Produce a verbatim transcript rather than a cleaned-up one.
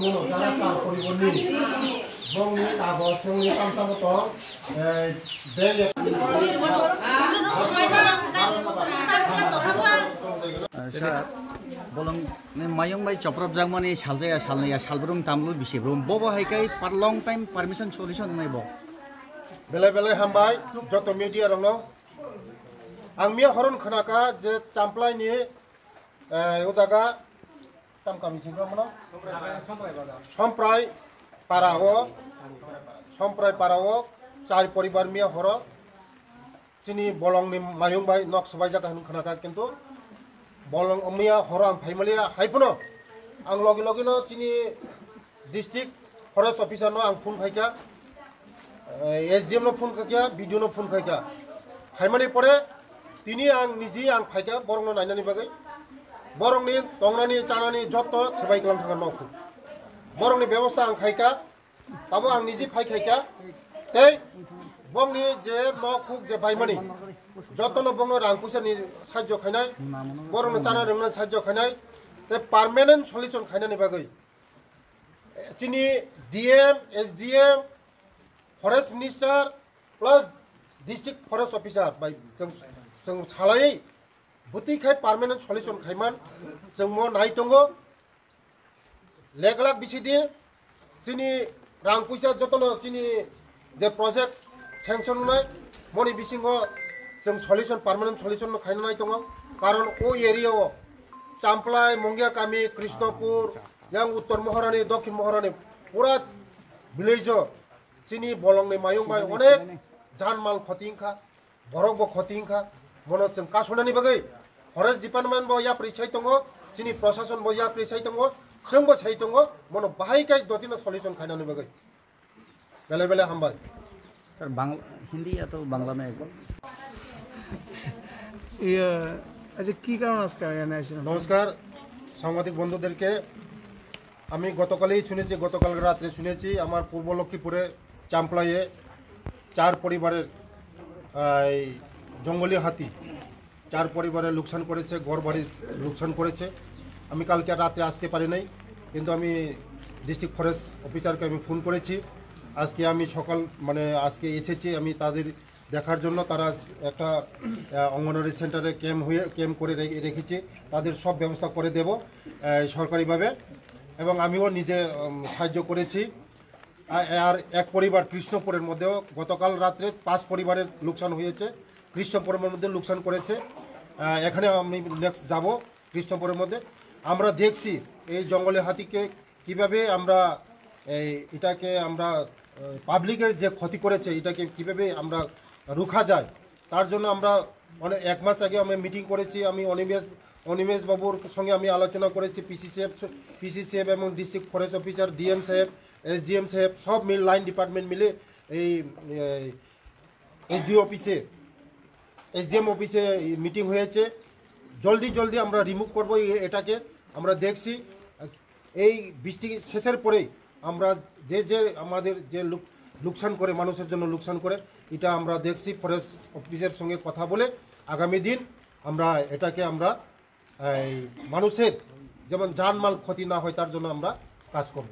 Bono jara tal poriborni bongni kagoj nongni tamsamo tong, eh, bag. Sir, bolong ni mayung bai choprop jakmani saljaya, salnaya, salbrum, tamlul, bisibrum. Bobo hai kai par long time permission solution nai bo. Belai belai hambai joto media rokno. Ang miya horon khnaka je Champlai ni, eh, o jaga tam kami singkha mano? Somprai para o, Somprai para o char poribar miya horo chini bolong ni mayung bai nok swbaijak hinwi khnaka, kintu bolong miya horo ang phaimaliya, hai phano ang logi logi no chini district forest officer no ang phone khaikha, eh, S D M no phone khaikha, B D O no phone khaikha. Khaimani pore tini ang niji ang phaikha borok no nainani bagwi. Borok ni tongnani, chanani jotto swbai kwlang thangkha nok. Borok ni bebosta ang khaikha, tamo ang niji phai khaikha. Tei bongni je nok huk je baimani, jotto no bongno rang puisa ni sajjo khainai, borok no chana rwngna sajjo khainai, tei permanent solution khainani bagwi. Chini D M, S D M, Forest Minister plus District Forest Officer bai chwng, chwng salai bwtwi khai permanent solution khaiman chwng mo nai tongo. Leglak bisi din chini rang puisa jotono chini je project sanction wngnai, moni bisingo chwng solution, permanent solution no khaina nai tongo. Karon o area o Champlai, Mongia Kami, Krishnapur, yang Uttor Moharani, Dokhin Moharani, pura village o chini bolong ni mayung bai onek janmal khoti wngkha, borok bo khoti wngkha, mono chwng kasunani bagwi forest department bo yapri sai tongo, chini prosason bo yapri sai tongo, chwng bo sai tongo, mono bahai kai dotino solution khainani bagwi. Bele bele hambai. Sir, Bang-, Hindi ya to Bangla mein ek baar. Iya, acha, ki karon ajke aaya nahi sir? নমস্কার সাংবাদিক বন্ধুদেরকে। আমি গতকালই শুনেছি, গতকাল রাত্রে শুনেছি আমার পূর্ব লক্ষ্মীপুরে চাম্পলাইয়ে চার পরিবারের, আহ, এই জঙ্গলি হাতি চার পরিবারের লোকসান করেছে, ঘর বাড়ি লোকসান করেছে। আমি কালকে রাত্রে আসতে পারি নাই, কিন্তু আমি ডিস্ট্রিক্ট ফরেস্ট অফিসারকে আমি ফোন করেছি। আজকে আমি সকাল, মানে, আজকে এসেছি আমি তাদের দেখার জন্য। তারা একটা, আহ, অঙ্গনওয়াড়ি সেন্টারে ক্যাম্প হয়ে, ক্যাম্প করে রে-, রেখেছি। তাদের সব ব্যবস্থা করে দেব, আহ, সরকারিভাবে। এবং আমিও নিজে, উম, সাহায্য করেছি। আ-, আর এক পরিবার কৃষ্ণপুরের মধ্যেও গতকাল রাত্রে পাঁচ পরিবারের লোকসান হয়েছে, কৃষ্ণপুরের মধ্যে লোকসান করেছে। আহ, এখানে আমি নেক্সট যাব কৃষ্ণপুরের মধ্যে। আমরা দেখছি এই জঙ্গলি হাতিকে কিভাবে আমরা এই, এটাকে আমরা, আহ, পাবলিকের যে ক্ষতি করেছে, এটাকে কিভাবে আমরা রুখা যায়, তার জন্য আমরা অনেক, এক মাস আগে আমরা মিটিং করেছি। আমি অনিমেষ, অনিমেষ বাবুর সঙ্গে আমি আলোচনা করেছি, পিসি সাহেব, পিসি সাহেব এবং ডিস্ট্রিক্ট ফরেস্ট অফিসার, ডিএম সাহেব, এসডিএম সাহেব, সব মিল, লাইন ডিপার্টমেন্ট মিলে এই, এই এসডিও অফিসে, এসডিএম অফিসে মিটিং হয়েছে। জলদি জলদি আমরা রিমুভ করবো এ-, এটাকে। আমরা দেখছি এই বৃষ্টি শেষের পরেই আমরা যে যে আমাদের যে লোক-, লোকসান করে, মানুষের জন্য লোকসান করে, এটা আমরা দেখছি। ফরেস্ট অফিসের সঙ্গে কথা বলে আগামী দিন আমরা এটাকে আমরা এই মানুষের যেমন জানমাল ক্ষতি না হয়, তার জন্য আমরা কাজ করব।